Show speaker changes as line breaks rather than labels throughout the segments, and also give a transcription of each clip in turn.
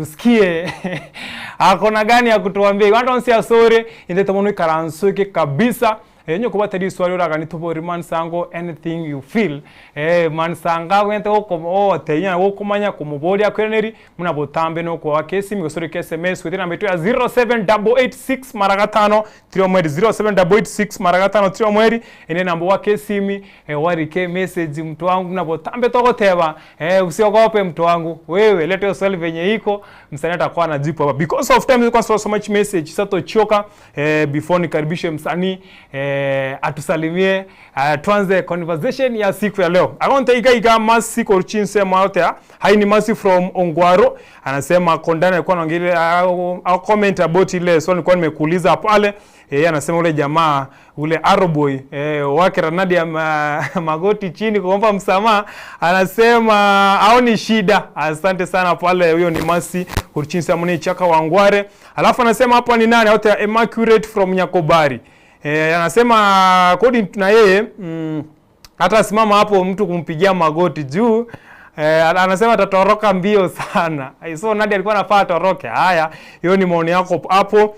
Tusikie akona gani ya kutuambia igo ande onsi ase ore intete bono ikaranso eke kabisa onye kobwate riswali oraganie tobori man sango anything you feel man sango agwenerete gogotebia na gokomanya komoboria akoiraneri buna botambe na okoaka esimi gose orike sms goetera enamba yaito ya 07886 mara gatano tiri omweri 07886 mara gatano tiri omweri eye ne enamba ogoaka esimi Oarike emessage mtu wangu buna botambe togoteba eh usiogope mtu wangu wewe leta hiyo swali venye iko msanii atakuwa anajibu hapa because of time nilikuwa soma message sasa tochoka eh, before nikaribishe msanii eh, atusalimie eh, tuanze conversation ya siku ya leo agonte iga iga masi korchinse maotea hai ni masi from Ongwaro anasema kondana alikuwa anaongelea au comment about ile swali nilikuwa nimekuuliza pale eh, anasema ule jamaa ule Arrowboy eh, wake Ranadi ya ma, magoti chini kuomba msamaha, anasema aoni shida. Asante sana pale, huyo ni Masi Urchinsa Mune Chaka Wangware. Alafu anasema hapa ni nani out Immaculate from Nyakobari. Eh, anasema according na yeye hata simama hapo mtu kumpigia magoti juu eh, anasema atatoroka mbio sana. So Nadia alikuwa anafaa atoroke. Haya, hiyo ni maoni yako hapo.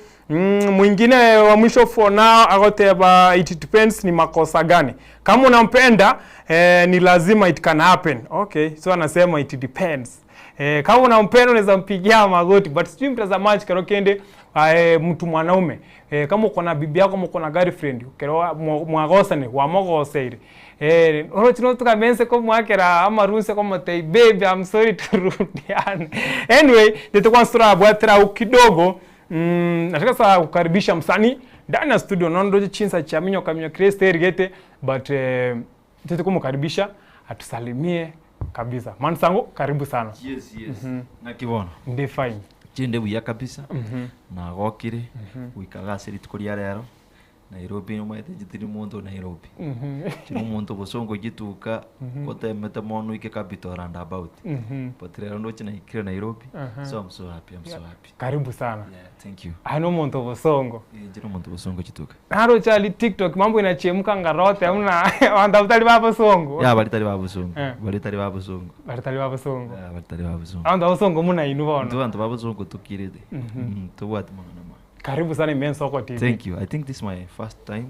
Mwingine wa mwisho for now agoteba it depends ni makosa gani. Kama unampenda eh, ni lazima it can happen. Okay, so anasema it depends. Eh, kama unampenda unaweza mpigia magoti but sijui mtazamaji kero kende eh, mtu mwanaume eh, kama uko na bibi yako uko na girlfriend kero mwagosane wamogoseire eh oro chino tukamense ko mwakera amarunse ko motei baby I'm sorry turudiane anyway nitakuwa sura bwatira kidogo nataka sasa kukaribisha msanii ndani ya studio nondo chinsa cha minyo kaminyo Christ erigete but eh, tete kumkaribisha atusalimie kabisa mansango karibu sana
Yes, yes. Naki bono?
Ndi fine.
Chinde buya kabisa. Nagokire goikaga ase rituko ria rero Nairobi nomanyete chitiri monto Nairobi chiri omonto bosongo chituka gotemete mono oike capital roundabout but rero ndoche naikire Nairobi so I'm so happy, I'm so happy.
Karibu sana.
Yeah, thank you.
Ano omonto bosongo.
Eh, nchiri omonto bosongo chituka.
Naro chali TikTok mambo inachemka ngarote amuna vantu tali ba bosongo.
Ya bari tari ba bosongo.
Eh.
Bari tari ba bosongo.
Bari tali ba bosongo.
Ya bari tari ba bosongo.
Abantu bosongo muna inu bono.
Ntu bantu ba bosongo tukirete. Tobwate mang'ana ma.
Karibu sana Imensoko TV.
Thank you. I think this is my first time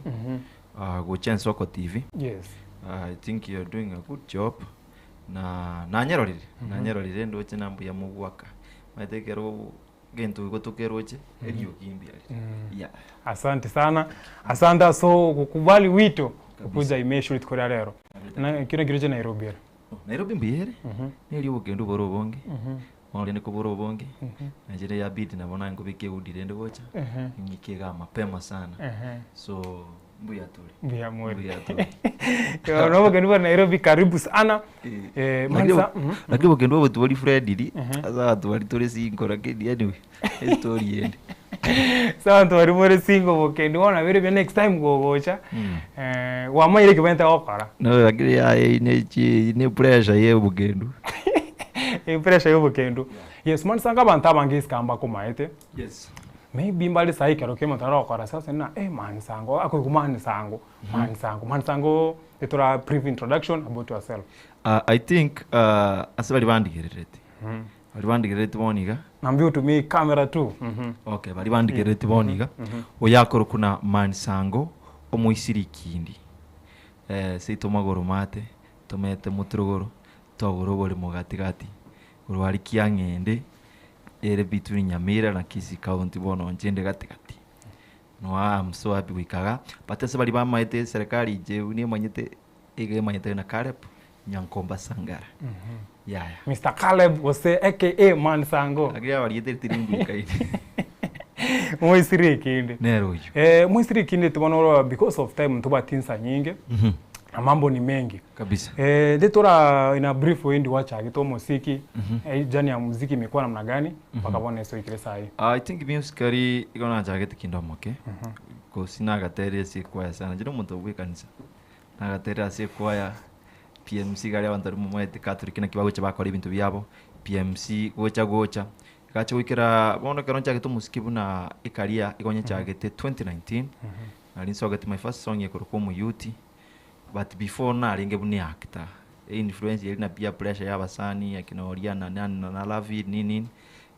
gocha Ensoko TV.
Yes.
I think you're doing a good job. Na nanyerorire, nanyerorire ndoche na mbuya mogwaka. Maete ekero gento igo tokeroche eriogi mbuya rire. Yeah.
Asante sana. Asante so kukubali wito
Kabisa.
kuja imeshu rituko ria rero. Na kino kiroche Nairobi ere.
Oh, Nairobi mbuya ere. Neri obokendo bore obonge. Bono rende kobore obonge. Nainche yabidi nabo naye nkobeka eudi rende gocha. Ng'ike igaa mapema sana. So mbuya tore.
Mbuya more.
Mbuya tore.
No obokendo bwa Nairobi karibu sana. Eh,
Lakini
mansa.
lakini obokendo obo tibori friendly ase abanto baria tore single lakini anyway estory ende.
Sawa abanto bari more single bokendi bono nabere buya next time gogocha. Eh, wamaire eki obwenerete gokora.
No lakini yaye nechi ne pressure ya obokendu.
Epressure ya obokendu. Yes, mansa abanto abange isiko mbakomaete.
Yes.
Maybe mbare sahi ekero kia omonto arogokora sasa ng'a eh man sango akoigwa man sango, man sango, man sango etora brief introduction about yourself.
I think ase baria bandigerereti baria bandigerereti bono iga
Naambia utumie camera tu.
Okay baria bandigerereti bono iga oyo akorokwa na man sango omoisiri kindi eh, seito magoro mate tomete motorogoro twagora oboremo gati gati korwa aria kiang'ende ere between Nyamira na Kisii county bono inche inde gati gati. Noa I'm so happy goika iga, but ase baria bamaete eserekari inche nimanyete iga emanyete na Caleb Nyankomba Sangara. Yaya.
Mister Caleb gose aka Man Sango.
Lakini abariete tiri mbuikaine.
Moisire ekende.
Nere oyio.
Eh, moisire ekende tibono oro because of time ntobwati insa nyinge. Na mambo ni mengi.
Kabisa.
Eh, ndi tora in a brief way ndi wachagete omosiki. Eh, journey ya muziki imekuwa namna gani mpaka bono ase oikire sahi?
I think musically igo nachagete kinde omoke. Gose nagaterire ase ekwaya sana. Inche nomonto bwa ekanisa. Nagaterire ase ekwaya PMC iga aria abanto baria momaete Catholic naki bagocha bakora ebinto biabo. PMC gocha gocha. Gacha goikera bono ekero nchagete omosiki buna ecareer igo nchagete 2019. Nari nsogete my first song ekorokwa omuyuti. But before narenge buna eactor, einfluence eria na peer pressure ya abasani, akina oria na nani na na Lavin nini nini.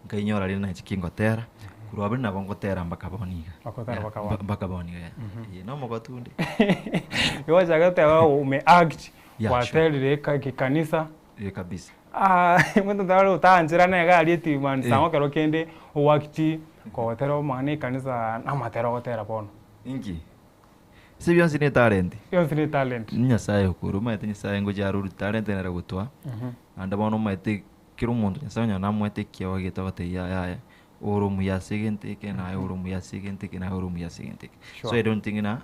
Nkainyora rende nainche ki ngotera, korwa abwo nabo ngotera mpaka bono iga.
Okotera
Yeah,
mpaka bono.
mpaka bono iga, yeah. Eye nomogotu onde.
Igo ochake goteba ume act,
Yeah, sure.
gwaterire eka egekanisa.
Eh, kabisa.
Omonto tari otaancherana iga aria eti man
Eh.
sango ekero kende oakti kogotera omong'ina ekanisa namatera ogotera bono.
Inki? Ase bionsi ne etalent.
Bionsi ne etalent.
Nyasaye okorwa, omanyete Nyasaye ngochia arure talent nere gotoa, naende bono omanyete kera omonto Nyasaye onye namoete ekiagwa gete agotebia yaya yaya, ore omuya ase egento eke, naye ore omuya ase egento eke, naye ore omuya ase egento eke. So
Sure.
I don't think ng'a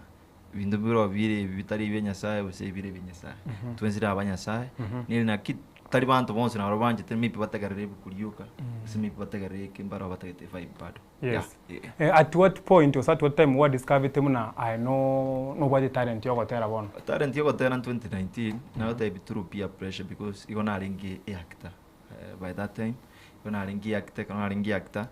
ebinto mbirobio bire ebi bitari ebia Nyasaye gose ebire ebia Nyasaye. Twensi na aba Nyasaye, nere naki tari banto bonsi naro banchete maybe bategerere ebuku rioka, gose maybe bategerere eke mbaro batagete vibe bado. Yeah,
Yes.
eh.
Eh, at what point gose at what time gwadiscoverete buna aye no nobwate talent ya ogotera bono?
Talent ya ogotera in 2019, nagotebi through peer pressure because igo narenge eactor by that time, igo narenge eactor, ekero narenge eactor,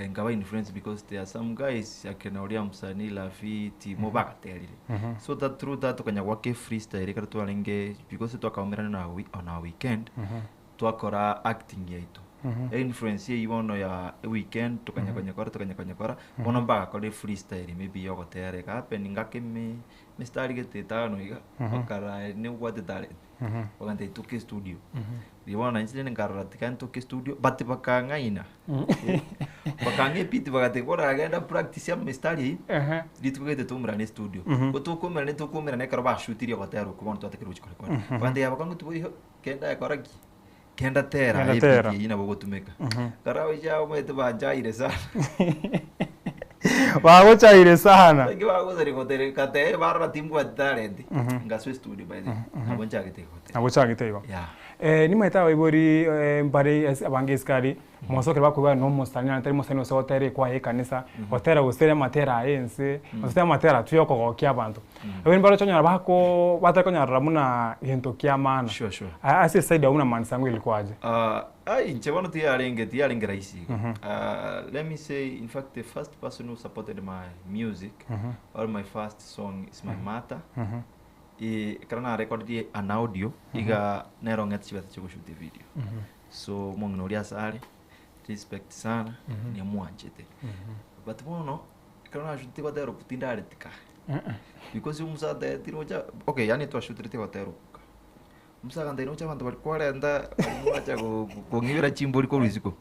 nkaba influenced because there are some guys akina oria msanii Lavi, Timo bagaterire. So that through that tokanya goaka efreestyle ekero twarenge because twakaumerana na on a weekend, twakora acting yaito. Influence eyio bono ya weekend tokanya konyekora tokanya konyekora, bono mbagakora efreestyle maybe ya ogotera ega happen ngake eme emistari gete etano iga, okara nobwate talent, bagantebia toke studio. Riria bono nainche rende nkarora tiga ntoke studio, but bakang'aina, bakang'a ebeat bagateba koragenda practice emistari eyio, rituko gete toumerane estudio. Ko tokoumerana tokoumerana ekero bashutirie ogotera okwo bono twatekerwa gochia korekodi. Bagantebia abakong'u tiboiyo. Kenda ekora ki? Kenda tera
Kenda
aye
tera.
beat eyio nabo ogotumeka. Kara oiche omanyete banchaire sana.
Bagochaire sana.
Naki bagosaria gotere katee barora timbwati talent. Ngaswe studio by the way. Nabo nchagete gotera.
Nabo ochagete igo.
Yeah.
Eh, nimaete abaibori eh, mbare ase abange isiko aria, mosokere bakoigwa na omosani naende tari mosani gose gotera ekwaya ekanisa, gotera gose ere amatera aya ense, gose amatera tu ya okogokia abanto. Abwo mbaroche onyora bako batari konyarora buna gento kia maana.
Sure, sure.
A- Ase eside abwo buna Mansango ilikuwa aje?
Ah, ai inche bono tiyarenge tiyarenge rahisi igo. Ah, let me say in fact the first person who supported my music or my first song is my mother. Eh, ekero narekodirie an audio iga nero ong'ete chibesa chiogoshuta evideo. So omong'ina oria ase are respect sana nimwanchete. But bono ekero nashutie gotera okwo tindaretika. Because omusa atebeti rocha okay yaani twashutireti gotera okwo. Omusa agantebia roche abanto baria kwarenta baria mwacha go- kong'ibera chimbori korwa isiko,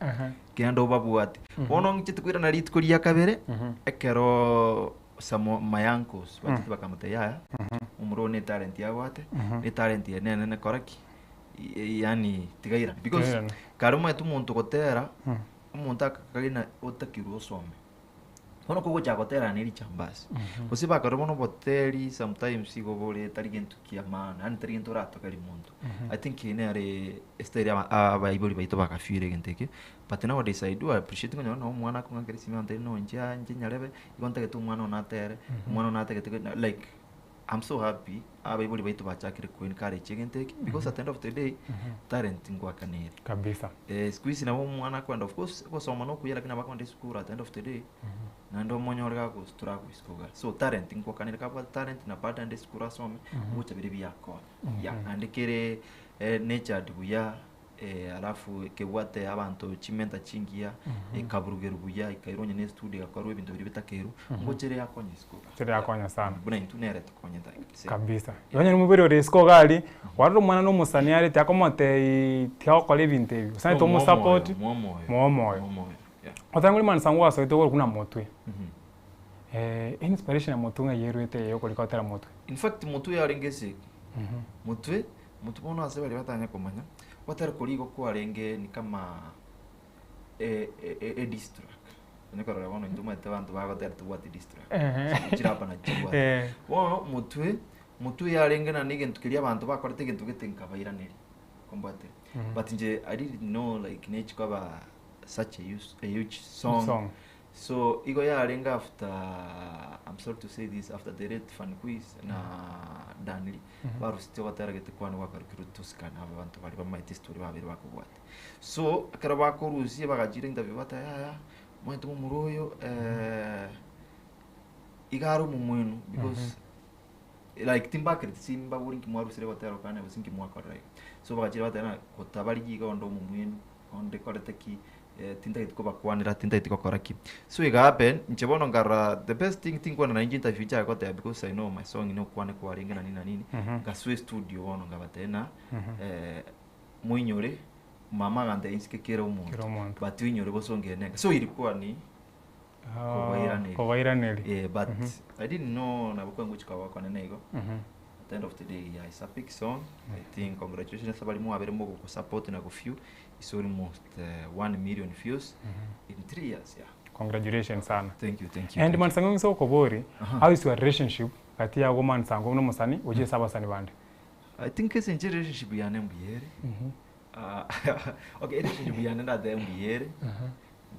genda obabwate. Bono ng'ichete koirana rituko ria kabere, ekeroo some my uncles bachete bakamotebia yaya, omoro oyo ne etalent abwate, ne etalent eye nenene kora ki? Yaani tiga airane. Because
Tiga airane.
kare omanyete omonto gotera, omonto akagina otakirwe osome. Bono kogochaka gotera ne richambasi, gose bakarora bono oboteri sometimes igo bore tari gento kia maana, yaani tari gento oratokerie monto. I think eye nere estyle aba abaibori baito bagafeela egento eke, but nowadays I do appreciate ng'a nonye omwana akong'akera esimi antebie no inche inche nyarebe, igo ntagete omwana one atere, omwana one atagete like I'm so happy abaibori baito bachakire ko encourage egento eke, because at the end of the day, talent ngoakana ere.
Kabisa.
Eh, siku hizi nabo omwana akoenda of course ogosoma na okuya lakini nabo akoenda esukuru at the end of the day, naende omonyore gagostura agoisiko iga. So talent nkwakanire kabwate talent na bado aende esukuru asome, gocha bire biakonya. Yeah, naende kere natured buya. Alafu kebwate abanto chimenta chingiya, ekaburugerwa buya, ekairwa onye ne estudio egakorwa ebinto biria bitakeirwe, ngocha ere yakonya isiko igaa.
Ere yakonya sana.
Buna intwe nere etokonyete aye kabisa.
Kabisa. Onye nomobere ore isiko iga aria, kwarora omwana na omosani are tiakomotebia tiagokora ebinto ebi, gose naende tomosupport,
Moa omoyo.
moe omoyo.
Moa omoyo, yeah.
Otang'ani Mansa ngwasoete korwa buna motwe, inspiration ya motwe ng'ai erwete eye okorika gotera motwe?
In fact motwe yarenge esegi, motwe Motwe bono ase baria batanya komanya, gotera koria igo kwarenge ni kama e diss track. Onye korora bono intwe omanyete abanto bagotera tobwati diss track. Chirapa nachi chibwate. Bono motwe, motwe yarenge naende egento keria abanto bakorete egento gete nkabairaneria, kombwate. But inche I didn't know like nechi koba such a use a huge song.
Song.
So igo yarenge after, I'm sorry to say this, after the late Van Quiz na Danly, barusetie ogotera gete kwane gwakarokirwe Tuscan, aba abanto baria bamaete estory babere bakobwate. So ekero bakorusia bagachira interview bateba yaya, omanyete momura oyo iga are omomwenu because like timbakereti simbabori nki mwarusire gotera okane gose nki mwakorera iga. So bagachira bateba ng'a gotabarigia iga onde omomwenu, onde korete ki. Eh, tintageti kobakwanera tintageti gokora ki so iga happen inche bono nkarora the best thing tinkwana nainche interview nchake goteba because I know my song nokwane kwarenge na nini na nini ngaswa estudio bono nkabatebia ng'a eh, moinyore mama agantebia insike kera omonto
Kera omonto.
but oinyore bosongo ere neka so ilikuwa ni Kobairaneria.
Kobairaneria.
Eh, but I didn't know nabo kwengochia koba okonene igo at the end of the day yeah, it's a big song I think congratulations abari mwabere mogokosupport na gofew it's almost uh, 1 million views in 3 years yeah
Congratulations sana.
thank you thank you
And
thank you.
Mansango ngise okobori,
Aha.
how is your relationship kati yago Mansango n'omusani ochiesa abasani bande?
I think ase inche relationship yane mbuyere Ah, okay relationship yane ndatebe mbuyere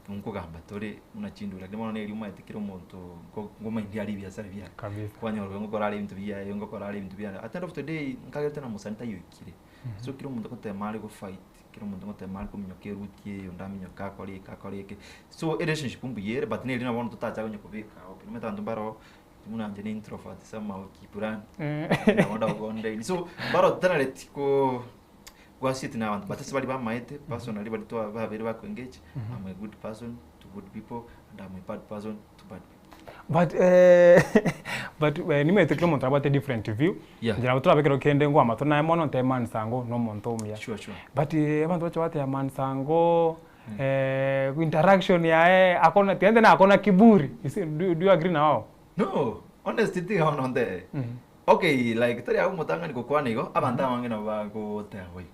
nkogamba tore buna chindura lakini bono neri omanyete kera omonto nko- nkomaindi are ebiasara biaye
Kabisa.
kwanyora ngokora are ebinto biaye ngokora are ebinto biaye at the end of the day nkagerete na mosani tayoikire so kera omonto ngotema are gofight kera omonto ngotema are kominyoka eruti eye onde aminyoke akore eke akore eke so erelationship mbuyere but neri na bono totacha konya kobeka open omanyete abanto mbaro buna inche ne introvert somehow kiburani nabo ndagokondaini so mbaro totanareti ko gwasieti na abanto but ase baria bamaete personally baria twa babere bakoengage I'm a good person to good people and I'm a bad person to bad people.
But eh, but eh, nimaete kera omonto abwate different view.
Yeah.
Inche nabo torabe ekero kende ngwa amato naye mono nte Mansango na omonto omuya.
Sure, sure.
But eh, abanto bache bateba Mansango eh, interaction yaye akona tiende na akona kiburi. You see, do, do you agree na wao?
No, honestly tiga bono ntebe. Okay, like tari agwo omotang'ani gokwana igo, abanto abange nabo bagoteba igo.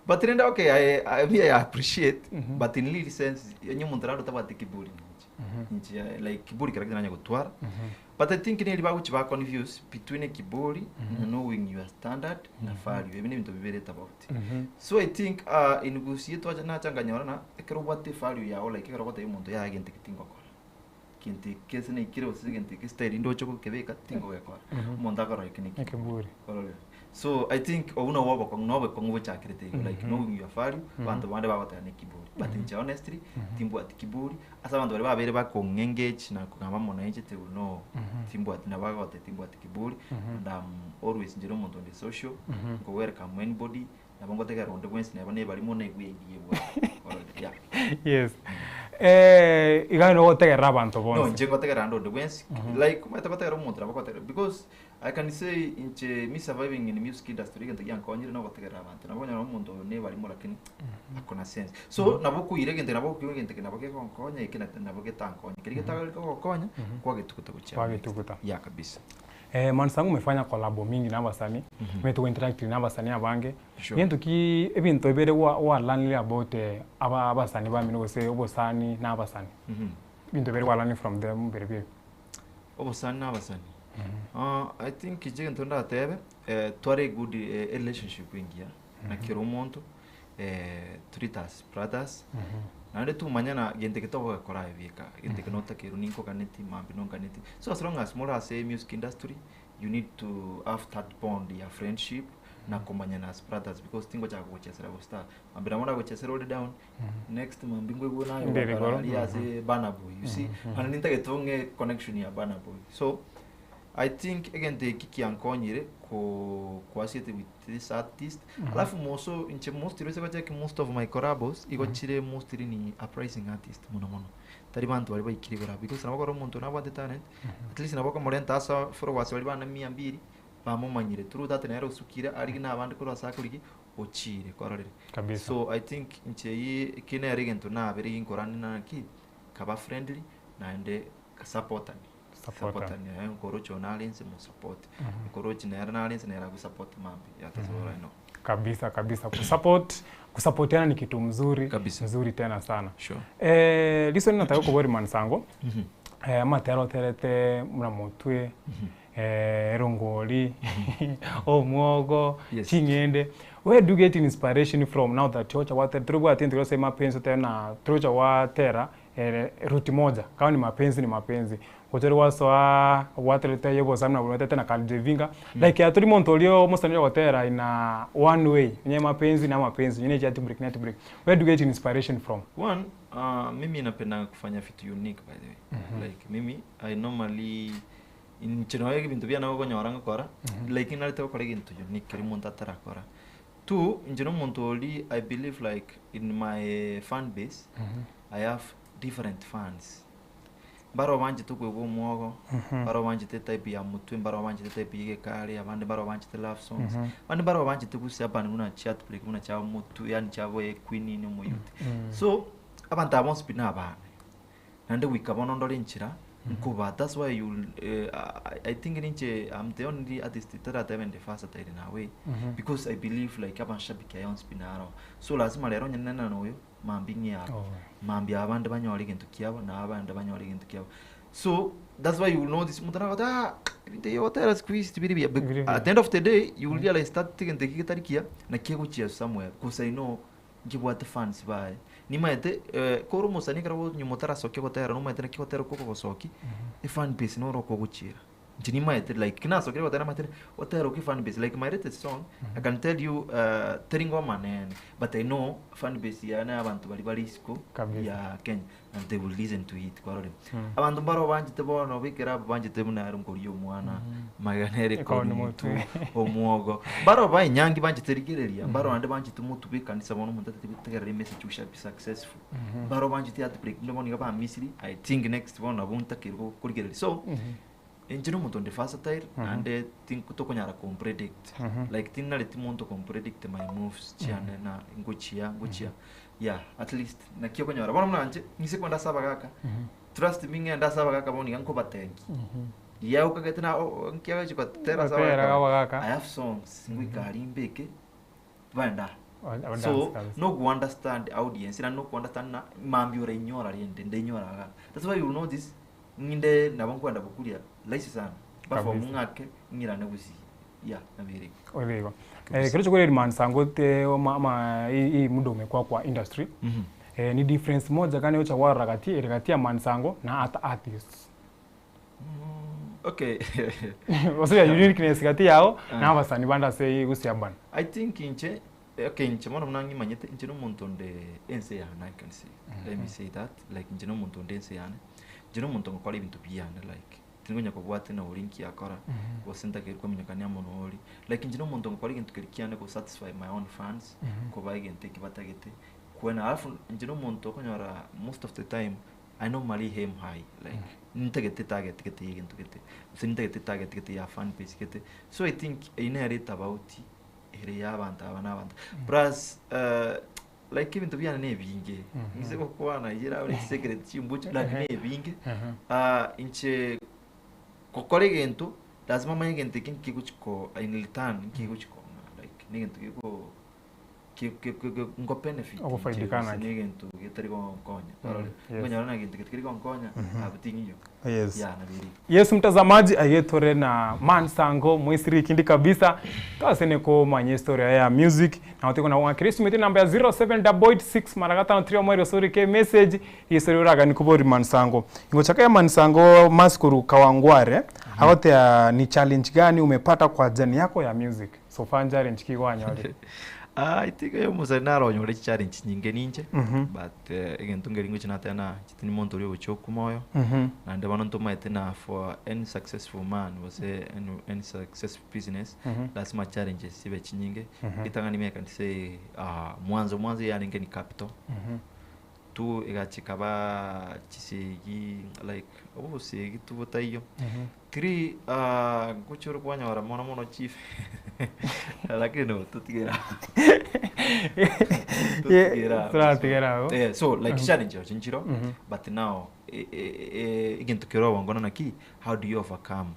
But rende okay, I, I, me I appreciate, but in real sense, onye omonto raro tabwati kiburi ninche. Inche eh, like kiburi kera nanya gotwara. But I think neri bagochi ba confuse between ekiburi na knowing your standard na value. Ebi nebinto bibere tofauti. So I think uh, in Gusii twacha nacha nkanyora na ekero obwate value yago like ekero ogotebia omonto yaya gento eke tingokora. Gento eke ase naikire gose gento eke style ndoche gokebeka tingogekora. Omonto akorora eke neki.
Ekeburi.
Orore. So I think obwo nobwo obokong'u na obokong'u bochakerete igo like knowing your value abanto bande bagoteba ne kiburi but inche honestly timbwati kiburi ase abanto baria babere bakong'engage na kogamba amo nainche they will know timbwati nabo bagoteba timbwati kiburi and I'm always inche na omonto onde social nko welcome anybody nabo ngotegerera onde bwensi neba nebarimo naigwe engiya ebwate orore yeah.
Yes. Eh, iga nogotegerera abanto
No,
bonsi.
inche ngotegerera ande onde bwensi like omanyete gotegerera omonto nabo ogotegerera because I can say inche me surviving in music industry egento giankonyire na ogotegerera abanto nabo okonyora omonto oyo nebarimo lakini akona sense so nabo okoira egento nabo okoigwa egento eke nabo kegonkonya eke na- nabo getankonya keria getagari kogokonya kwagetuguta gochia next.
Kwagetuguta.
Yeah kabisa.
Eh, Mansango umefanya collabo mingi na abasani, omanyete go interact na abasani abange.
Sure.
Gento ki ebinto bire gwa gwalanire about eh, aba abasani bamino gose obosani na abasani. Ebinto bire gwalanire from them mbire bire.
Obosani na abasani Ah, I think inche egento ndatebe eh, tware a good eh, relationship engiya na kera omonto eh, treat as brothers naende tumanyana gento eke togogekora aye bieka gento eke notakerwa ninkoganeti mambia nonganeti so as long as more ase music industry you need to have that bond ya friendship na komanyana as brothers because tingochaka gochesera bo star mambia nabo nagochesera ore down next mambia nkoigwe naye
Ndere
ogokora
igoro.
aria ase Burna Boy you see naende nintagete ong'e connection ya Burna Boy so I think egento eki kiankonyire ko koasiete with this artist alafu moso inche mostly ase gochaki most of my collabos igo chire mostly ni uprising artist mono mono tari banto baria baikire igoro abwo because nabo okora omonto nabwate talent at least nabo okomorenta asa followers baria bane mia mbili bamomanyire through that nere osukire arige na abande korwa ase akorigia ochire kwarorire
Kabisa.
so I think inche eywo eki nere egento nabere ginkorani naki kaba friendly naende supportani
Supportani.
supportani eh nkoroche oyo nare inse mosupport nkoroche nere nare inse nere agosupport mambia yeah that's all I know.
Kabisa kabisa kusupport kusapotiana ni kitu mzuri
Kabisa.
mzuri tena sana.
Sure.
Eh, liso ninataka kobori Mansango eh, amatero oterete muna motwe eh, erongori omwogo
Yes.
ching'ende where do you get inspiration from now that ocha watera torobwate into gose mapenzi otera na torocha watera eh, ruti moja kama ni mapenzi ni mapenzi gochori wasoa gwaterete yebosa muna watete na kaljevinga like atori monto orio mosani gotera ina one way nye mapenzi na mapenzi nyine chat break net break where do you get inspiration from
One, uh, mimi napenda kufanya vitu unique by the way. Like mimi I normally inche noe ebinto biane gokonyora ngokora like narete gokora egento unique keri omonto atarakora. Two, inche na omonto oria I believe like in my fan base, I have different fans. Mbare obanchete okoigwa omwogo, mbare obanchete etype ya motwe, mbare obanchete etype ya egekare, abande mbare obanchete love songs, abande mbare obanchete gose urban buna chiheartbreak buna chia motwe yaani chiabo equeen omoyouth. So, abanto aba bonsi pi nabane. Naende goika bono ndore enchera nkoba that's why you will I think ninche am the only artist toratebe ndi versatile in a way because I believe like amashabiki aye onsi pi naro. So lazima rero onye nene na oyo mambia ng'e aba, mambia abande banyore egento kiabo na abande banyore egento kiabo. So that's why you will notice omonto nagoteba ah ebinto ebi ogotera siku hizi tibiri buya
Tibiri buya.
at the end of the day you will realize that egento eki getari kiya naki egochia somewhere cause I know nkebwate fans baye. Nimaete kore omosani ekero nyuma otarasokia gotera nomaete naki gotera okwo okogosokia, efan base noro okogochiera. Inche nimaete like ki nasokire gotera namanyete gotera okwo efan base like my latest song, I can tell you teri ngoma nene but I know fan base yane abanto baria bare isiko
Kabisa.
ya Kenya and they will listen to it kwarorire. Abanto mbaro banchete bono bekera banchete buna ere nkoria omwana, magega nere
Ekoni
ekoni motwe,
motwe.
omwogo. Mbaro ba enyangi banchete rigereria, mbaro naende banchete motwe bwa ekanisa bono omonto atete gotegerera emessage we shall be successful. Mbaro banchete heartbreak buna bono iga ba Misiri, I think next bono nabo ntakeire korigereria. So, inche na omonto onde versatile, naende tink tokonyara kompredict. Like tinareti monto kompredict my moves chiane na ngochia ngochia, yeah at least naki okonyora. Bono buna inche, nise kogenda ase abagaka, trust me ng'ende ase abagaka bono iga nkobatengia. Riria okagete na o- o nki agochi gotera ase
Gotera
abagaka,
abagaka.
I have songs ngoika aria mbeke, baende aa.
Dance
So,
kabisa.
no go understand audience naende no go understand ng'a mambia orainyora rende ndainyora igaa. That's why you will notice, ng'inde nabo nkoenda bokuria rahisi sana, perform
Kabisa.
ng'ake ng'irane gusii, yeah nabo ere igo.
Ore igo.
Kabisa.
Ekero chokore rimansa ngote oma ama hii muda umekuwa kwa industry ni difference moja gani ocha kwarora gati ere gati ya mansango na other artists?
Okay.
Gose ya uniqueness gati yao
Ah.
na abasani bande ase gusii urban.
I think inche, okay inche bono buna ng'imanyete, inche na omonto onde ense yane I can say, let me say that, like inche na omonto onde ense yane, inche na omonto ngokora ebinto biane like, tinkonya kobwatia na oria nki akora, gose ntakeire kominyokania amo na oria, like inche na omonto ngokora egento keria kiane go satisfy my own fans, kobaa egento eki batagete, kwena alafu inche na omonto okonyora most of the time, I normally aim high like nintagete target gete ya egento gete, gose nintagete target gete ya fan base gete, so I think eyio nere etabauti ere ya abanto aba na abanto. Plus like ebinto biane na ebinge, nise gokwana eyio erabe chisecret chimbuche lakini na ebinge, inche gokora egento lazima omanye egento eke nkegochi ko in return nkegochi kong'a like na egento geko nko benefit inche
Ogofaidika
gose
naki.
na egento getari gonkonya kwarorire,
Yes.
okonyora na egento ketikeri gonkonya abwo ting'iyo.
Yes.
Yeah nabo ere.
Yes mtazamaji aye tore na Man Sango moisiri kindi kabisa twasene komanya historia ya music na otiko na ng'akera esimete namba ya 0786 mara gatano 3 omoerio ase orike emessage isori oragani kobori Man Sango. Ingochaka ya Man Sango Maskuru Kawangware agotea ni challenge gani umepata kwa journey yako ya music so far challenge ki kwanyorire?
I think oyo omosani naronyore chichallenge chinyinge ninche, but egento nkeri ngochia nateba na inche tindi monto oria ogochia okuma oyo, naende bono ntomaete na for any successful man gose any any successful business, lazima challenges chibe chinyinge, ritang'ani me I can say mwanzo mwanzo yarenge ni capital, two egachia ekaba chisegi like obosegi tu botaiyo. Three, ngochia ore kwanyora mono mono chief lakini no totigere abwo. Totigere abwo.
Toratigere abwo.
Eh, so like challenge echo nchiro but now egento kere obongo naki how do you overcome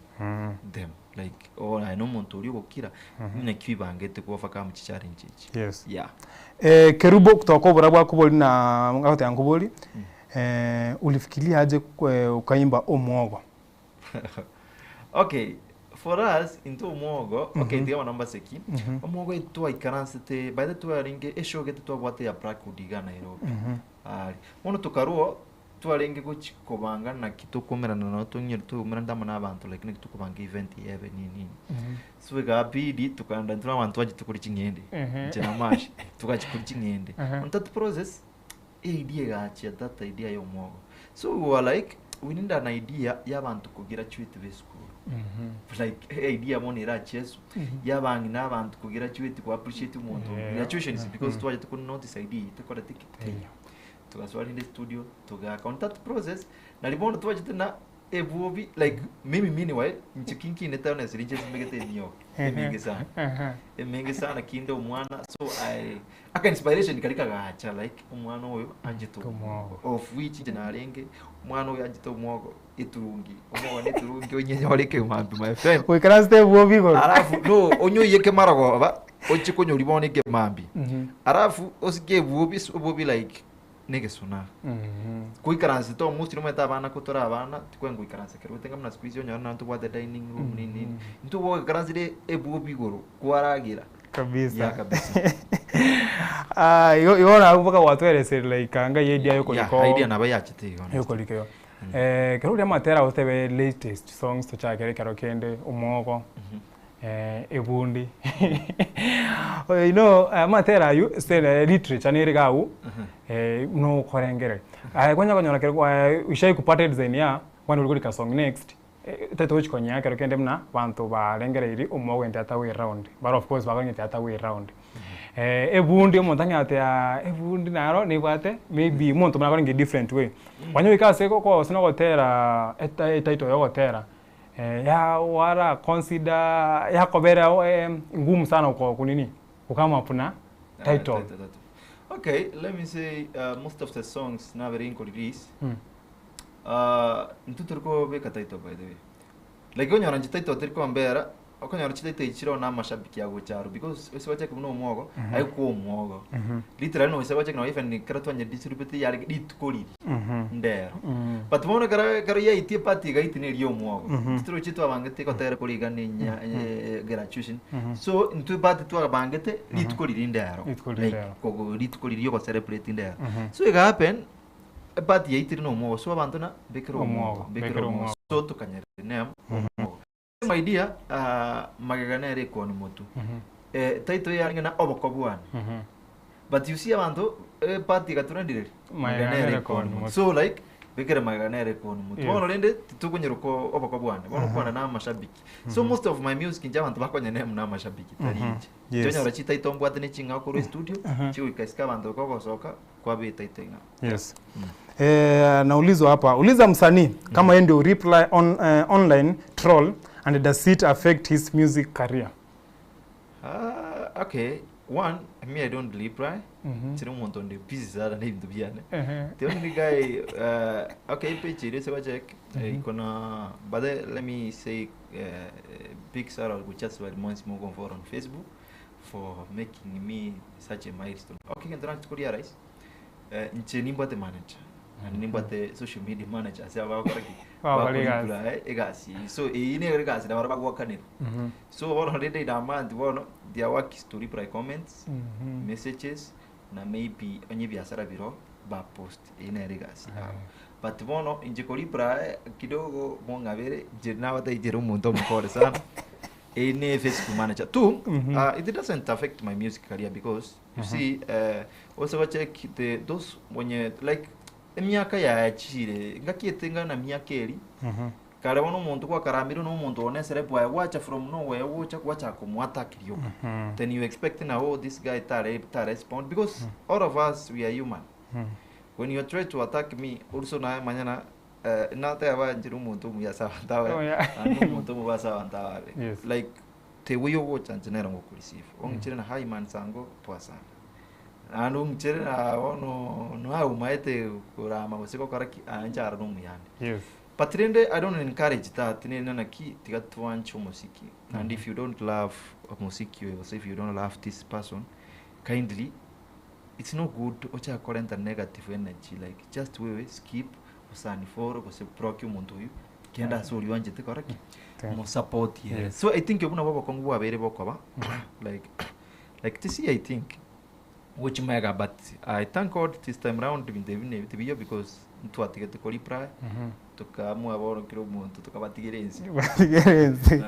them like oh aye na omonto oria ogokira naki oibangete ko overcome chichallenge echi.
Yes.
Yeah.
Kerubo kutoka obora bwakobori na agoteba nkobori ulifikiria aje ukaimba omwogo?
Okay, for us intwe omwogo, okay tiga bono mbaseki, omwogo twaikaransete by the twarenge eshow gete twabwate ya Blackwood iga Nairobi, aria. Bono tokarwa twarenge gochi kobanga naki tokomerana nabo tonyore tokomerana amo na abanto like naki tokobanga event ebe nini nini. So ekabidi tokaenda intwe na abanto twachete koria ching'ende, inche na Mash, togachia koria ching'ende. On that process, eidea egachia that idea ya omwogo. So we were like. we need an idea y'abanto kograduate b'esukuru. Like idea bono erache eso, y'abang'ina abanto kograduate ko appreciate omonto graduations because twachete ko notice idea eye tokorete ki? Teiyo. Togasoa rinde studio, togaaka on that process, nari bono twachete na Ebuobi like mimi meanwhile inche ki nkinete honestly inche nsimegete emiogo emenge sana emenge sana kinde omwana so I aka inspiration karia kagacha like omwana oyo anchete omwogo of which inche narenge omwana oyo anchete omwogo eturungi omwogo na eturungi onyenyore ekemambia my friend
Goikaransete ebuobi igoro.
Alafu no onyoiyeke marogoba oche konyoria bono ekemambia alafu osike ebuobi ase obobi like. Negesuna. Koikaransete almost nomanyete abana ko tore abana tikwen goikaransa ekero gete buna siku hizi onyore nonye tobwate dining room nini nini. Intwe gwaikaransire ebuobi igoro kwaragera.
Kabisa.
Yeah kabisa.
Ah, igo igo nabo mpaka gwatweresire like anga ya idea
Yeah,
yokorika
idea nabo yachete igo honestly.
yokorika igo. Eh, ekero oria amatera otebe latest songs tochakere ekero kende omwogo. Eh, ebundi you know amatera aywo ase literature nere iga agwo eh, buna okorengereria. Aye kwanya konyora kero kwa ushai kupata edesign ya bono ori korika song next, otagete gochi konyea ekero kende buna abanto barengereirie omogwente atagwe eround, but of course bakong'ete atagwe eround. Ebundi omonto ang'e aa ebundi naro nebwate maybe omonto buna akorenge different way. Kwanya goika ase gose nogotera etitle ya ogotera. Ya wara consider yakobera ngumu sana ko kunini ku come up na title.
Okay, let me say uh, most of the songs nabere inko release
Mm.
uh, intwe tori kobeka title by the way like onyora inche title teri kombera okonyora chititle echi chire na amashabiki agocha aro because ase gwachaka buna omwogo aye kwa omwogo literally nonye gwachaka nonye even ekero twanye distribute yare rituko riria ndero but bono ekero ekero yaitie part egaiti na eria omwogo intwe toroche twabangete gotera kore iga na enya graduation so intwe part twabangete rituko riria ndero
Rituko riria
like
ndero.
kogo rituko riria ogocelebrate ndero so ega happen epart yaitire na omwogo so abanto na mbekere omwogo
Omwogo,
mbekere
mbekere
omwogo
omwogo.
so tokanyerera name omwogo My dear, ah, magega nere ekoni motu. Eh, title yarenge na oboko bwane. But you see abanto eh, party egatura ndireri
Magega nere ekoni motu.
So like bekere magega nere ekoni motu.
Yes.
Bono rende titokonyeroka oboko bwane. Bono kwana na amashabiki. So most of my music inche abanto bakonyenemu na amashabiki tari inche.
Yes.
Tonyora chititle mbwate ne ching'ao korwa estudio, chigoika isiko abanto kogosoka kwaba etitle ing'ao.
Yes. Eh, naulizwa hapa, uliza msanii kama yeye ndio reply on, eh, online troll and does it affect his music career?
Ah, okay. One, me I don't reply. Tiri omonto onde busy sana na ebinto biane. The only guy, uh, okay, page ere ase check iko na but then let me say uh, big shout out gochia ase bari monsi mogonfollow on Facebook for making me such a milestone. Okay, gento nache korealize Eh, inche nimbwate manager naende nimbwate social media manager ase abagokora ki?
Bagokora egasi.
Bakoriply egasi eyio. So eyio nere egasi nabo bagoakanera. So bono rende in a month bono, their work is to reply comments, messages, na maybe onye ebiasara biro bapost, eyio nere egasi yabo. But bono inche koreply kidogo mong'abere, inche nabataichire omonto omokore sana, eyio ne facebook manager. Two, ah, it doesn't affect my music career because You see, eh, gose gocheck the those mwenye like emiaka yaachire ngaki ete ng'a na miaka eri kare bono omonto gwakaramire na omonto one esere bwaye gwacha from nowhere gocha gwachaka komoattack rioka then you expect na oh this guy tare tarespond because all of us we are human when you try to attack me also naye manya na eh, nateba nchire omonto omuya ase abanto ababe
Oh, yeah.
naende omonto omobe ase abanto ababe
Yes.
like Tebwe ogocha inche nere ngokoreceive. Ong'ichere na hi man sango poa sana. Naende ong'ichere na bono naye omaete korama gose gokora ki aye inche aro nomuyande.
Yes.
But rende I don't encourage that nere naki tiga twanche omosiki. Naende if you don't love omosiki oyo gose if you don't love this person kindly it's no good ochake korenta negative energy like just wewe skip gose unfollow gose block omonto oywo Kende ase oria oanchete kora ki?
Thank you.
Mosupport ere.
Yes.
So I think obwo nabwo obokong'u bwabeire bokoba like like this year I think gochi maega but I thank God this time round ebinto ebi nebi tibiyo because ntwatigete ko reply tokaamua bono kera omonto tokabatigera ense.
Batigere ense.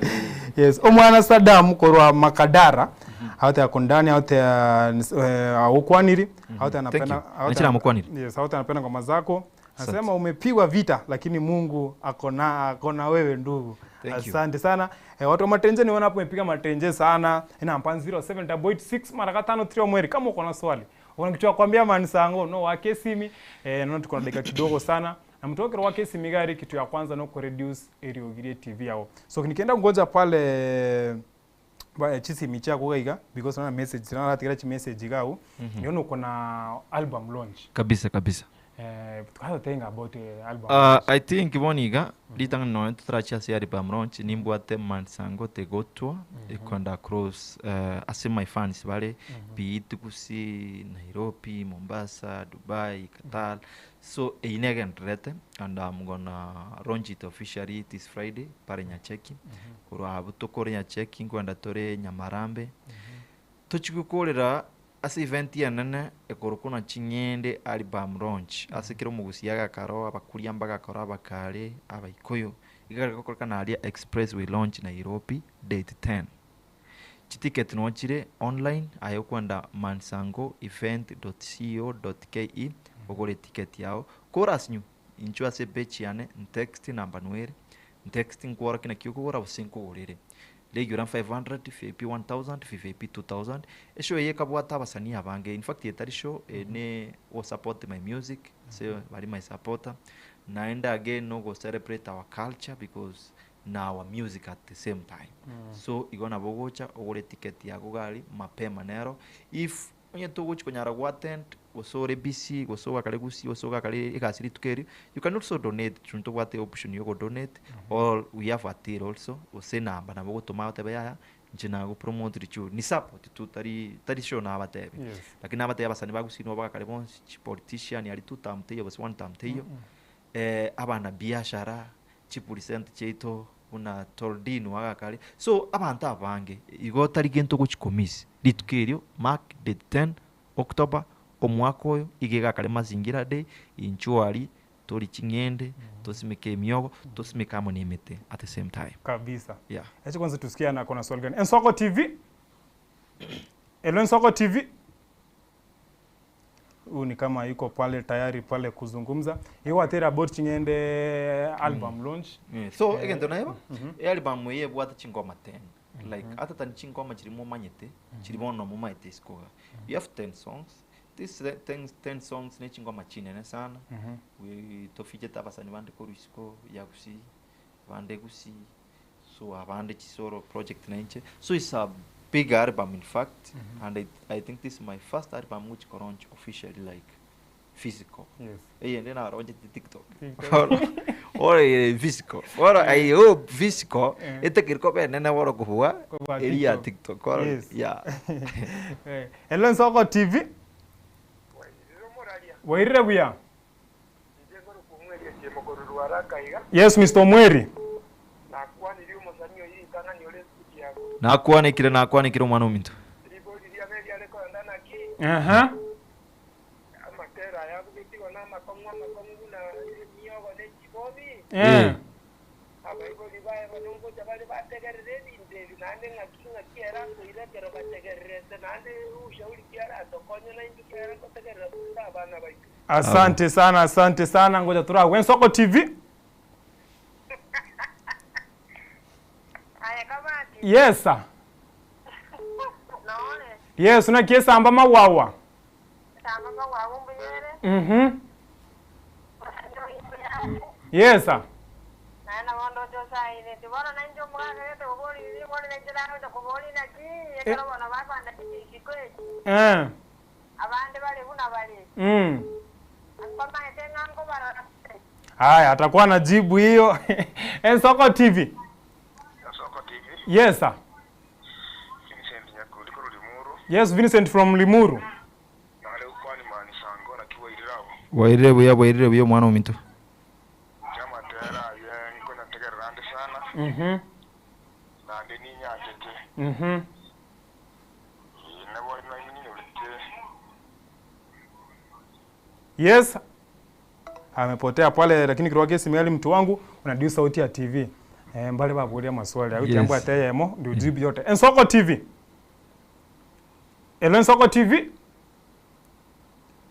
Yes, omwana Saddam korwa Makadara agoteeba Kondani agoteeba agokwaniri agoteeba
Thank
napenda
you. Nachira amokwanire.
Yes, agoteeba napenda ngoma zako. Nasema umepigwa vita lakini Mungu ako na ako na wewe ndugu.
Thank you.
Asante sana. Eh, watu wa matenje niona hapo umepiga matenje sana. Inampa 0786 mara katano 3 mweri kama uko na swali. Una kitu ya kuambia manisango no wake simi. Eh, naona tuko na dakika kidogo sana. Na mtokero wake simi gari kitu ya kwanza no kureduce eriogirie TV yao. So nikienda ngoja pale ba chisimi chako gaiga because naona message naona ratigera chi message gau. Mm -hmm. Niona uko na album launch.
Kabisa kabisa.
Eh, how think about the album?
I think boniga ritang'ani nonya totarachia ase album launch nimbwate mansango tegotwa ekwenda across ase my fans bare be it Gusii, Nairobi, Mombasa, Dubai, Qatar so eyio negendererete and I'm gonna launch it officially this Friday pare Nyacheki korwa abwo tokore Nyacheki nkoenda tore Nyamarambe tochie gokorera Ase event enene ekorokwa na ching'ende album launch ase kera omogusia agakaro abakuria mbagakora abakare abaikoyo iga gari gokorekana aria expressway launch Nairobi date 10 Chiticket noo chire online aye okwenda mansangoevent dot co dot ke ogore eticket yao chorus nyu inchuo ase epage yane ntext namba nwere ntext nkworokie naki okogora gose nkogorere Regular 500, VIP 1000, VVIP 2000. Eshow eye ekabwata abasanii abange, in fact etari show, eye ne go support my music, ase bari my supporter, naende again no go celebrate our culture because na our music at the same time. So igo nabo ogocha ogore eticket yago iga aria mapema nero, if Onye togochi konyara go attend, gose ore busy, gose ogakare gusii, gose ogakare egasi rituko erio, you can also donate, intwe ntobwate option ya ogodonate, or we have a till also, gose enamba nabo ogotoma otebe yaya, inche nagopromotiri richuo, ni support tu tari tari sure nabatebi.
Yes.
Lakini nabatebi abasani ba gusii nigo bagakare bonsi, chipolitician aria two term teiyo gose one term teiyo, abana biashara, chipresent chiaito buna Toldin wagakare, so abanto abange igo tari gento ogochi komiss rituko erio mark date 10 October omwaka oyo iga egakare mazingira day inchuo aria tori ching'ende tosimeke emiogo tosimeke amo na emete at the same time.
Kabisa.
Yeah.
Acha kwanza tusikie ana kona swali gani. Ensoko TV. Hello Ensoko TV. Huyu ni kama yuko pale tayari pale kuzungumza. Igo atera about ching'ende album launch.
Eh, so egento neba ealbum eye ebwate chingoma 10 like ata tari chingoma chiria momanyete chiria bono momaete isiko iga we have 10 songs this 10, 10 songs ne chingoma chinene sana we tofichete abasani bande korwa isiko ya gusii abande gusii so abande chisoro project nainche so it's a big album in fact and I, I think this is my first album which launch officially like physical
Yes.
eyende naronchete tiktok
TikTok.
ore physical oro i hope physical
Eh.
etekeri koba enene boro kobua
Kobua
eri ya
TikTok.
tiktok oro
Yes.
yeah
Eh, Hello Nsoko TV. Wairire buya.
Inche nkorokwa Omweri Otieno korwa Ruaraka iga,
Yes Mr. Omweri.
nakwanirie omosani oyio ritang'ani ore esikuti yago.
Nakwanekire nakwanekire omwana ominto.
Ribori riane riare kogenda naki,
Aha.
amatera aya abugetigwe namakong'u amakong'u buna emiogo ne chibobi,
Eh.
abaibori baye bono ngocha bare bategerere ebinto ebi, naende ng'aki ng'aki ere akoira ekero bategererete, naende ushauri ki aratokonye naintwe kere ngotegerera tore abana baito.
Asante sana, asante sana. Ngoja turagwe Ensoko TV.
Aye Kabati,
Yes sir.
nore,
Yes, naki esamba mawawa.
esamba magwago mbuyere,
Mhm. Yes sir.
naye nabo ndoche osaireti. Bono nainche omogaka gete koboririe, bono nainche nagocha koboria naki, ekero bono bakoenda chisiko echi,
Eh.
abande bare buna bare.
Mm.
Mbamaete ng'a nkobarora ase.
Haya, atakuwa na jibu hiyo. Ensoko TV.
Ensoko TV,
Yes sir.
Vincent Nyakundi korwa Limuru,
Yes, Vincent from Limuru.
nare gokwania Mani Sango naki bwairire abwo.
Bwairire buya bwairire buya omwana ominto.
Inche amatera aye nkonyategerera ande sana,
Mhm.
naende ninyanchete.
Mhm.
Ee, nabo nainyorete.
Yes. Amepotea pale lakini kiroa kesi mali mtu wangu unadiu sauti ya TV. Eh, mbali babulia maswali. Ayo
Yes.
jambo ateyemo ndio jibu yote. Ensoko TV. Hello Ensoko TV.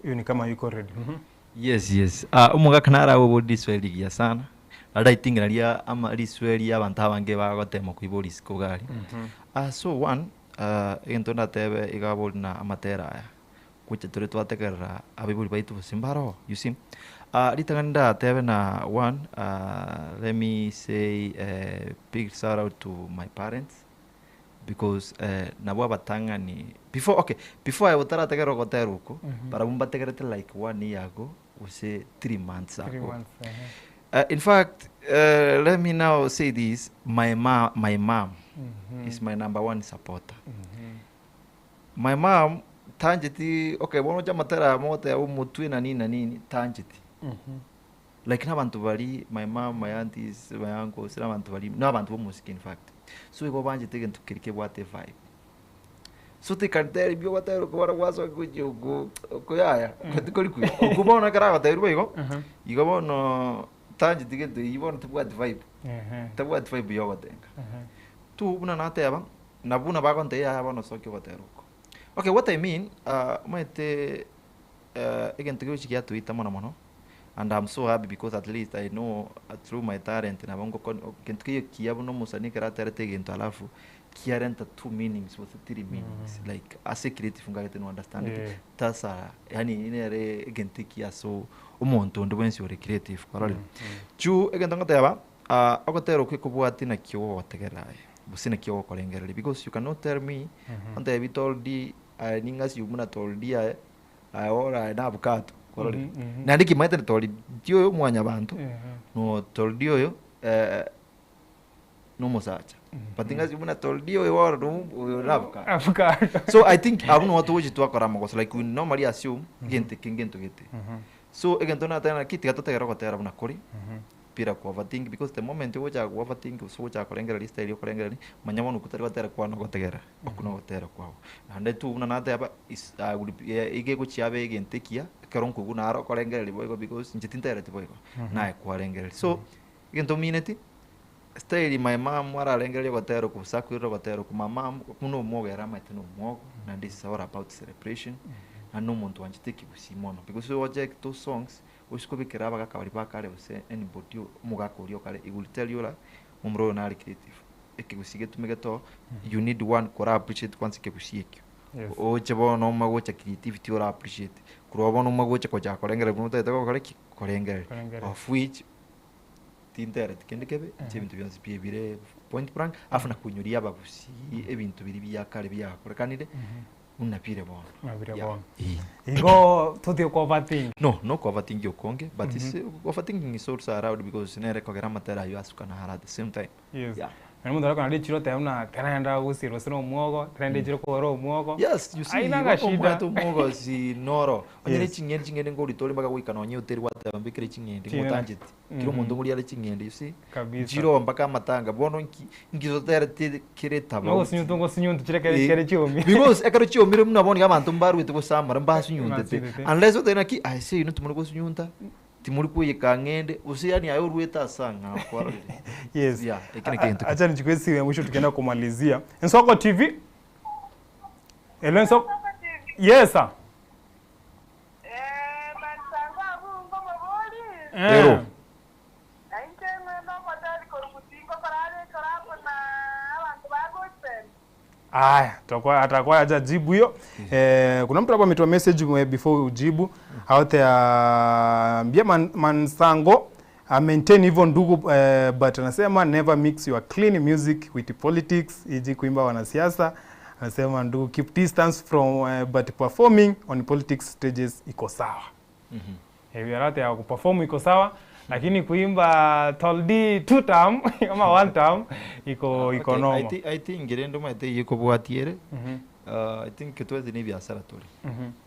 Hiyo ni kama yuko ready. Mhm.
Yes yes ah omogaka nare agwo oborie riswali rigiya sana, naende I think naria ama riswali abanto abange bagotema koiba risiko iga aria. Ah so one, egento ndatebe iga abori na amatera aya, gocha tore twategerera abaibori baito gose mbaroo, you see. Ritang'ani ndatebe na one, let me say big shout out to my parents, because nabwo abatang'ani before okay before aye otarategerera ogotera oko, barabwo mbategerete like one year ago gose 3 months
Three
ago.
months, ehe.
In fact, let me now say this, my mom is my number one supporter. My mom tancheti okay bono oche amatera aya mogoteba omotwe na nini na nini tancheti. Like na abanto baria my mom, my aunties, my uncles na abanto baria na abanto ba omosike in fact. So igo banchete egento keria kebwate evibe. So tikanteri bi ogotera okwo bono gwasoa gochia okwo okwo yaya okwo tikori kuya. Okwo bono ekero agotebiwa igo, igo bono tancheti gento eywo bono tebwati vibe, tabwati vibe ya ogotenga. Tu buna nateba, na buna bagontebia yaya bono sokia ogotera oko. Okay what I mean, omanyete egento kegochi giatoita mono mono, and I'm so happy because at least I know through my talent nabo ngokon gento keiyo kiya buna omosani ekero aterete egento alafu kiarenta two meanings gose three meanings like ase creative ngagete no understand tasa yaani nere egento ekiya ase omonto onde bwensi ore creative kwarorire. Juu egento ngoteba ogotera okwo ekobwati naki ogogotegerera aye gose naki ogokorengereria because you cannot tell me ontebi toldi aye ning'asi buna toldi aye aye bono aye na avocado kwarorire. Naende kimanyete toldi oyo mwanyabanto no toldi oyo na omosacha but ng'asi buna toldi oyo bono no oyo na avocado.
Avocado.
So I think abwo nabo togochi twakora amagoso like we normally assume egento eke ngento gete. So egento nateba naki tiga totegere ogotera buna kore bila ku overthink because the moment ogochaka ku overthink gose ogochaka korengereria style okorengereria manya bono okwo tari gotera kwane ogotegerera okwo nogotera kwago. Naende tu buna nateba is iga egochia abe egento ekiya ekero nkoigwa naro okorengereria boigo because inche tintegereti boigo naye kwarengereria. So egento omineti style my mom ararengereria ogotera okwo gose akoirera ogotera okwo my mom buna omwogo ere amaete na omwogo naende is all about celebration naende na omonto oanchete ekegusii mono because oche those songs gose kobekera abagaka baria ba kare gose anybody omogaka oria o kare he will tell you ng'a omomura oyo nare creative ekegusii getumegete oo you need one kora appreciate kwanza ekegusii ekio oche bono omanye gocha creativity ora appreciate korwa bono omanye gocha kochaka korengereria buna otagete gokora ki? Korengereria of which tintereti kende kebe inche ebinto bionsi pi ebire point blank alafu na konyoria abagusii ebinto biria bia kare biakorekanire buna bire bono.
Buna bire
Yeah.
bono.
Eh.
Igo totige ko overthink.
No, no ko overthink okonge but is overthinking is also allowed because nere kogera amatera aywo asuka naro at the same time.
Yes.
Yeah.
Nonye omonto arakora naende echiro oteba buna teraenda gosirwa ase na omwogo, teraenda echiro kogora omwogo.
Yes, you see,
Aina agashida.
omwate omwogosi noro. Onye ne
Yes.
ching'ende ching'ende nkorita ore mpaka goika nonye hoteli gwateba mbekere ching'ende
Ching'ende.
ngotancheti. Kera omonto ngoria are ching'ende you see.
Kabisa.
Nchiroo mpaka amatanga bono nki nki totereti kere tofauti.
Nogosinyuta ogosinyunta chire kere kere chiomire.
Because ekero chiomire buna bono iga abanto mbaruete gosamora mbasunyuntete.
Mbasunyuntete.
Unless otebe naki aye ase inwe timori gosunyunta, timori koiyeka ng'ende, gose yaani aye oruete ase ang'ao kwarorire.
Yes.
Yeah, eki nekio egento
Acha nichukue simu ya mwisho tukienda kumalizia. Nsoko TV. Hello Nsoko. Yes sir.
Eh, Mansango abwo ngomobori.
Eh.
Ero.
Na inche ng'ende omoteri korwa Mutingo korara ekero amo na abanto ba Gospel.
Aya, tutakuwa atakuwa hajajibu hiyo. Eh, kuna mtu hapa ametoa message before ujibu. Aote ambia man, Mansango maintain hivyo ndugu but anasema never mix your clean music with politics, iji kuimba wanasiasa. Anasema ndugu keep distance from but performing on politics stages iko sawa. Eh, ya kuperform iko sawa lakini kuimba toldi two term ama one term iko
Okay,
noma.
I think rende omanyete eyekobwatiere I think twese na ebiasara tore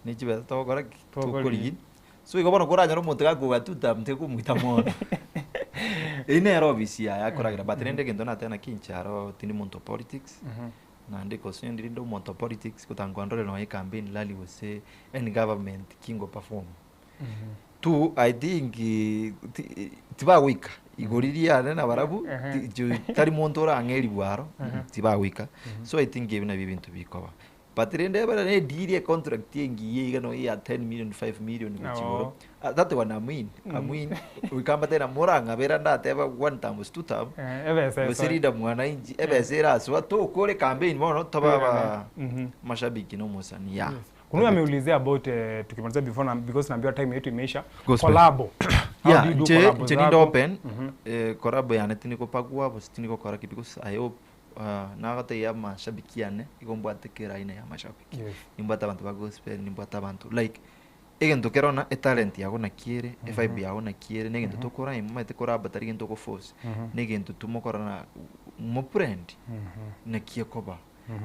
ne chibesa togokora ki?
Tokorigia.
Tokorigia. So igo bono koranyore omonto gakoga two term tekomoita mono. Eyio nere ofisi yaye akoragera but rende egento nateba naki inche aro tindi monto politics naende gose onye ndire omonto politics gotanga kwandorera nonye campaign rally gose any government kingo perform. Tu I think tibagoika igori riane na barabwo tari monto orang'e eribwaro tibagoika so I think ebi nabio ebinto bikoba. But rende ebere ne deal econtract engiya iga nonya ya 10 million, 5 million gochia igoro.
Oo.
Ah, that one I'm in, I'm in. Goika mbatebie na morang'abera ndateba one term is two term,
Eh, ebesa
gose
esoe.
linda mwananchi, ebesa erasoa tokore campaign bono tobe aba
Mhm.
mashabiki na omosani yeah.
Yes. Kuna huyu ameulizia about eh, tukimaliza before na, because naambiwa time yetu imeisha.
Gospel.
Collabo. How
Yeah,
do you do
inche
collabo
inche ninde
zako?
open eh, collabo yane tinikopagwa gose tinikokora ki because I hope uh, nagotegia amashabiki ane igo mbwate kera aina ya amashabiki
Yes.
nimbwate abanto ba gospel nimbwate abanto like egento kero na etalent yago naki ere evibe yago naki ere na egento tokora ime omanyete koraba tari gento ogoforce na egento tomokorana moprend naki ekoba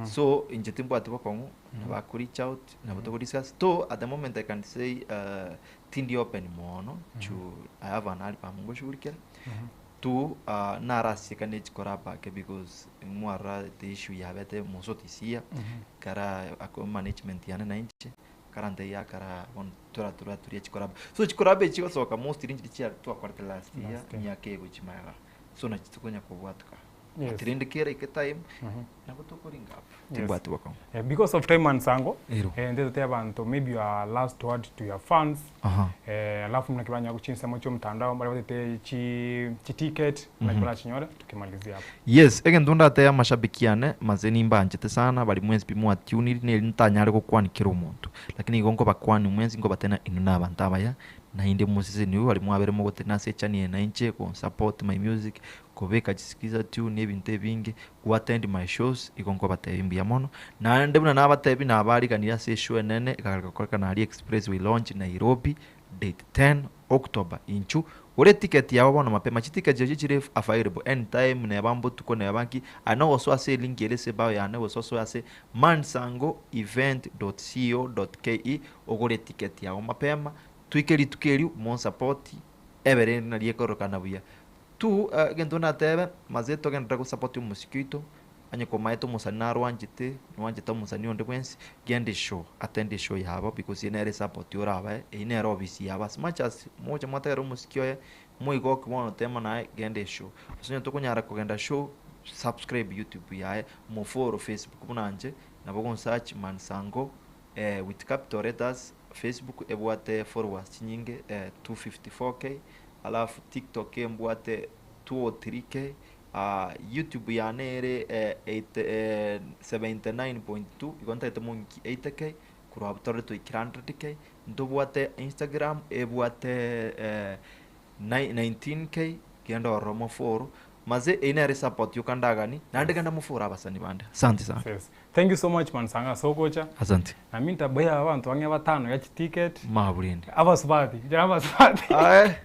so inche timbwati bokong'u nabo reach out nabo togodiscuss to at the moment I can say uh, tindi open mono to I have an album ngoshughulikera to uh, narasieka nechikoraba ake because mwarora the issue yabete mosotisia kara ako management yane na inche karanteiya kara bono tora tora turia chikoraba so chikoraba echi chigosoka mostly nchiri chia twakorete last year
Last year.
miaka egochimaega so nachi tokonya kobwatuka
Yes.
but rende kera ike time nabo tokoringa up
Yes.
timbwati bokong'u
Eh, because of time and sango
Ero.
eh, ndetete abanto maybe your last word to your fans
Aha.
eh, alafu mnakibanya kuchinsemo cho mtandao bali batete chi, chi ticket mm -hmm. chinyore tukimalizia hapo
Yes, egento ndateya amashabiki ane maze nimbanchete sana bari mwensi pi mwatunire neri ntanyare gokwanikera omonto lakini igo nkobakwani mwensi nkobatena inwe na abanto abaya naende moseseniwe bari mwabere mogotena ase echani eye nainche gonsupport my music kobeka chisikiza tune ebinto ebinge goattend my shows igo nkobatebia mbuya mono naende buna nabatebi nabariganire ase eshow enene ekagakoreka aria Expressway Lounge Nairobi date 10 October inchu ore ticket yao bono mapema chiticket echi chire available anytime neba mbotuko neba nki ano gosoa ase elink ere ase ebao yane gose osoe ase mansangoevent.co.ke ogore ticket yao mapema twike rituko erio monsupport ebere nari ekorokana buya tu uh, egento natebe maze togenderera gosupport omosiki oito onye komaete omosani narwanchete nwanchete omosani onde bwensi genda eshow attend eshow yabo because eye nere esupport orabae eywo nere ofisi yabo as much as mogocha mwategera omosiki oye moigoke bono tema naye genda eshow ase onye tokonyara kogenda show subscribe youtube yaye mofollow facebook buna inche nabo ogonsearch mansango eh, with capital letters facebook ebwate followers chinyinge eh, 254k alafu tiktok embwate 203k uh, youtube yane ere eh, 8, eh, 79.2 igo ntaete monki 80k korwa abwo torore toikire 100k ntobwate instagram ebwate eh, 19k genda ororo mofollow maze eywo nere support yoka ndagani naende genda mofollow abasani bande asante sana
yes. thank you so much mansanga sokocha
asante
na mi ntabaya abantu bange batano ya chiticket
maburende
abasubati jana abasubati
aye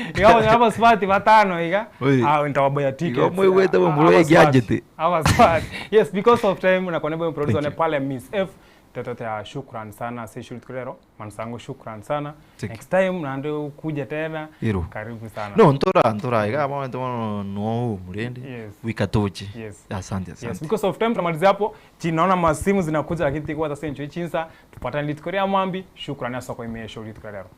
iga abanya abasubati batano iga
Oi.
ah ntababaya tickets
Igo moigwete
Ah,
momura
abasubati.
egiageti.
abasubati yes because of time na kwa producer
Thank
ne
you.
pale Miss F tetote ya shukran sana sisi tukulero mansango shukran sana
Thank
next time nande ukuja tena
Ero.
karibu sana
no ntora ntora iga bono bono no murende
Yes.
wikatoche
Yes.
asante
Yes,
asante
because of time tunamalizia hapo. Chinaona masimu zinakuja lakini tikuwa sasa ncho chinsa tupatane litukorea mwambi. Shukrani asoko imesho litukolero.